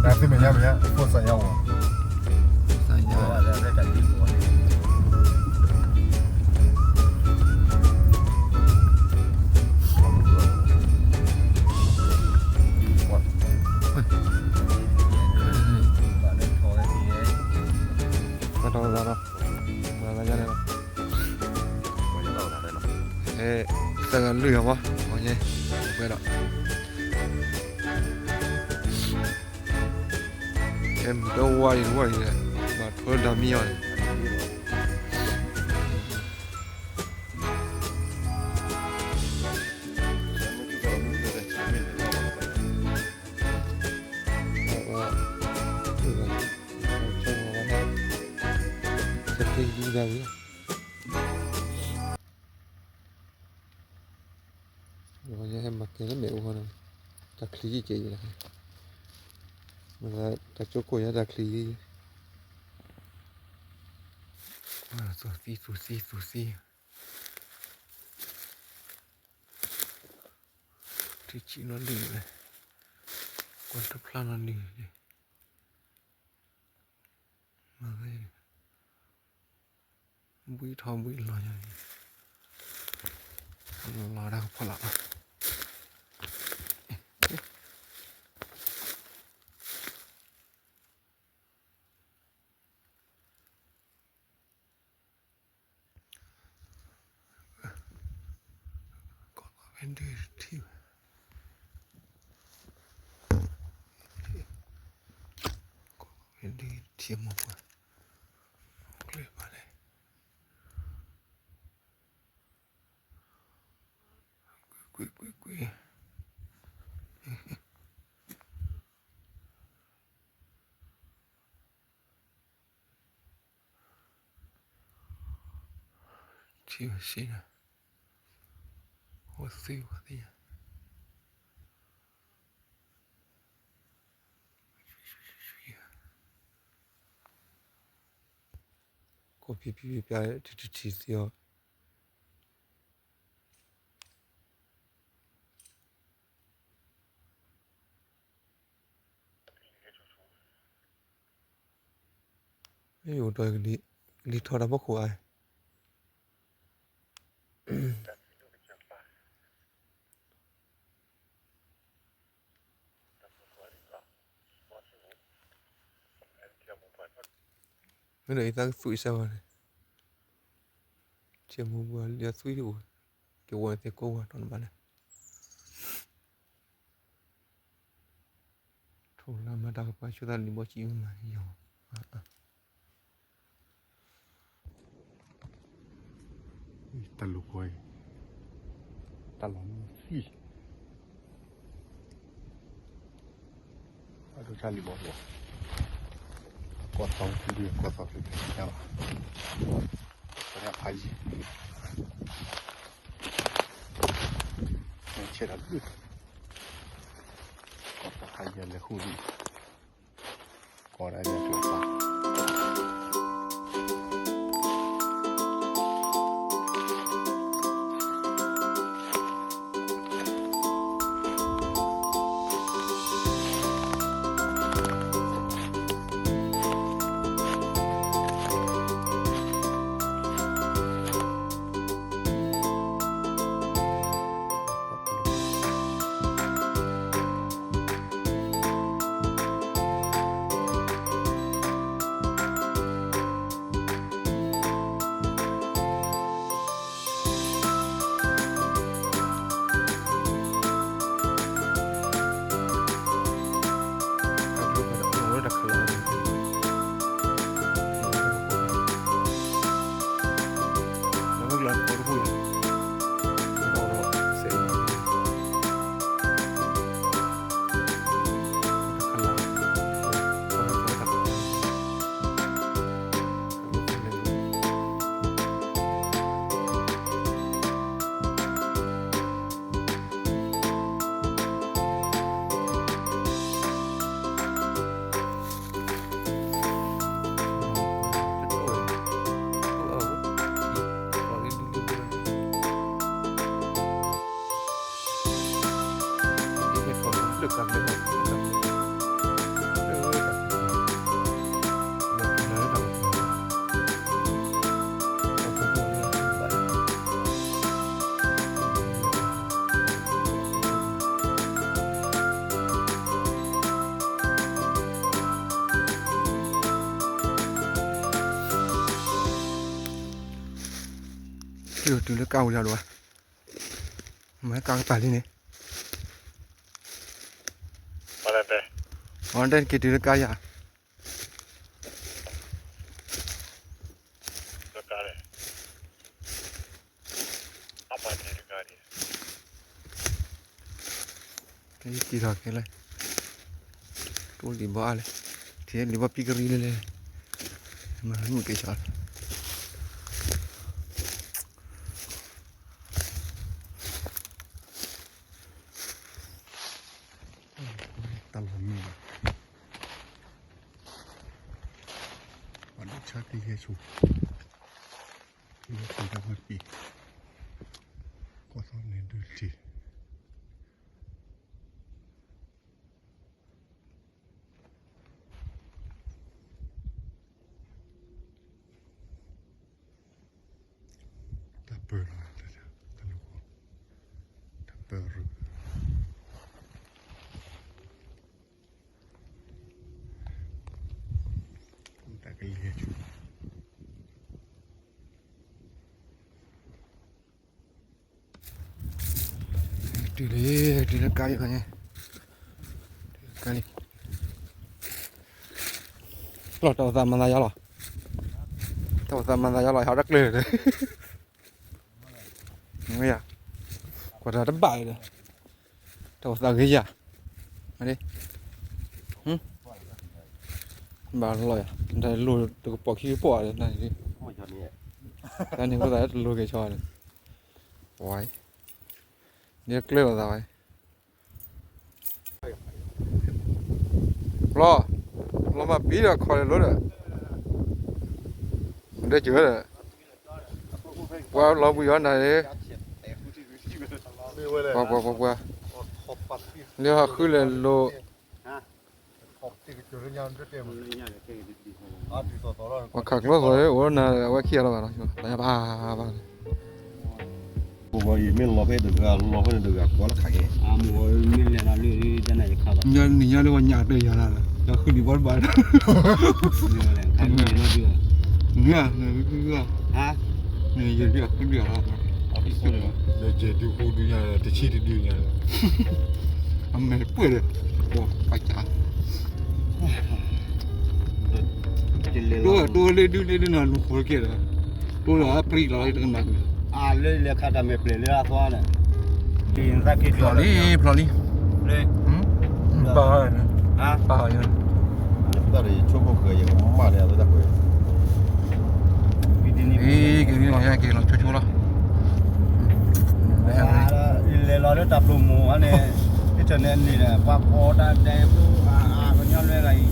တၢ်သ့ၣ်မဲာ်ညါမဲာ်ညါ ဖိစၢ်ညါဝဲ သၢညါ ပှၤတၢ်လီၤ, ပှၤတၢ်လီၤညါန့ၣ်လီၤ, ဟဲ, သၢဂၤလွံၢ်ဂၤမး, ဝဲညါ, ဝဲဒီး အဲ မုၢ်တဝါအံၤတဝါအံၤဒီး ဘၣ်ထိလၢဒီမံအီၤန့ၣ်, ဟဲမၤကဲလၢမဲာ်အိၣ်ဃီန့ၣ်, တၢ်ချံယံာ်ကဲယံာ်လီၤ, တၢ်ကၠိခိၣ်ယါတၢ်ချံယံာ်, သူၣ်သံသူၣ်သံသူၣ်သံ, ထံဆံးနီၢ်ဒုၣ်န့ၣ်, ကွၢ်တဖျါနီၢ်ဒုၣ်န့ၣ်, ဘှံးထီၣ်ဘှံးလီၤညါန့ၣ်, လီၤတၢ်ကဖီလာ်လီၤ. ကိးသီၣ်ဖဲဒုးတထံၣ်ဘၣ်, ကိးသီၣ်ဖဲဒုးတထံၣ်မိၢ်ပှၢ်, ကျဲဘၣ်လဲၣ်, ကွံာ်ကွံာ်ကွံာ်ကွံာ် ထံၣ်ဘၣ်စ့ၢ်, အိၣ်သ့ဝဲသ့ၣ်ညါ, ကိးဖံဖံဖံဖံ တထံၣ်တထံၣ်သ့အီၤ. အိၣ်ဒီးကလံၤထီၣ်တၢ်ဖီခိၣ်ဧါ, မ့ၢ်ဒီးအံၤသးကသူၣ်အံၤစၢ်ဝဲန့ၣ်, ထံမိၢ်ပှၢ်လၢအသွံၣ်အိၣ်, က့ၤဝဲသ့ၣ်ကိးဝဲတီၢ်နဘၣ်လဲၣ်. ထိၣ်လၢမၤတၢ်ကပၤဆူသးလံၤဘီကံမၤယီၤ, တၢ်လူၢ်ကီၢ်အံၤ, တၢ်လီၢ်မုၢ်သံၣ်, အဒိၣ်ဆါလံၤဘီလီၤ, ကီၢ်သီဖျိဖျိ ကီၢ်သီဖျိဖျိ တဘၣ်, ကီၢ်သီဖးယံၤ, ဆဲးဒီးဒုး, ကီၢ်သီဖးယံၤလဲၤဃုာ်ဒံး, ကီၢ်ဒၣ်ယၤကျိၤသီ. က့ၤတုၤလၢကါဝံၤဒီးဝဲ, မ့ၢ်ကါကပၤလံန့ၣ်, အတဲက့ၤတုၤလၢကါယၤ, က့ၤထီၣ်က့ၤလၢ, တိၢ်လံၤဘီအါလဲၣ်, ထံလံၤဘီပံကရံလဲၣ်လဲၣ်, မၤမုၢ်က့ၤဆီလီၤ. တၢ်လီၤမုၢ်ဘၣ်, ပှၤဒိၣ်ဆါတံၢ်ဟဲဆူ, လၢဆူတၢ်မၤပံၤ, ကီၢ်သီၣ်န့ၣ်ဒုးထံး တၢ်ပၢလီၤ, တၢ်ပၢရူၢ်, တၢ်ကလံၤဟဲဆူ တုၤလံ, တုၤလၢကါယၤန့ၣ်, ကါလံၤ, လီၤတၢ်အိၣ်သးမၤသးယါလီၤ, တၢ်အိၣ်သးမၤသးယါလီၤ ဟးတၢ်ကျၢၤဒီး, ကွၢ်တၢ်တဘၣ်ဒီး, တၢ်အိၣ်သးဂ့ၤယၤ, ဘၣ်လီၤယၤ, တၢ်လိၣ်တကပီၤခံကပီၤဒီး, တၢ်န့ၣ်အဃိသတးတလိၣ်က့ၤဆီန့ၣ်, ဝဲ, န့ၣ်ကျၢၤလိာ်သးဝဲ လီၤ, လီၤမၢ်ပံၤဒီးခီလၢလိၤဒီး, ဒဲကၢၤဒီး, ပှၤလီၤဘှံးအီၤနၤန့ၣ်, ပှၤပှၤပှၤပှၤ, လၢဟီၣ်ဃုလဲၤလိၤ, ပှၤခးကျိသီၣ်အိၣ်နၤ အဝဲခံဂၤလီၤဘၣ်လီၤ, တၢ်ညါဘၣ်ဘၣ်န့ၣ် မ့ၢ်လီၤဖဲတဂၤ လီၤဖဲန့ၣ်တဂၤ ကွၢ်လၢခးက့ၤ, နံၤညါလၢပှၤညၣ်တဲယၤလၢ်လၢ်, ယဃုဒံးဘီတဘၣ်, နံၤညါ, နံၤယဒုးအဃုဒံးလီၤ, ယဲဒုးဃုဒုးညါ တဆံတဒုးညါ, အမဲာ်ပှဲၤဒီး, ပှၤကး တိၢ်လ့ဒုလ့ဒုနီၤ လူၤဃိးက့ၤဒီး, တိၢ်လီၤပြံလီၤတကနၣ်, အလၢလဲၤခးတၢ်မဲာ်ပျဲၤလၢအသွါန့ၣ်, ဖျိးလံ ဖျိးလံ, ဘၣ်, ဘၣ်, တၢ်ဆိကမိၣ်ဃၢၤယကမၣ်န့ၣ်အသးတၢ်ကွဲး, အံၤ က့ၤလီၤ က့ၤလီၤဆိဆိလီၤ, လဲၤလီၤလၢတၢ်ပျိမူၤန့ၣ်, ဟ့ၣ်ထၢၣ်န့ၣ်န့ၣ် ပှၤကိးတၢ်ဒဲးဖိ အကညီလွဲဂၤအံၤ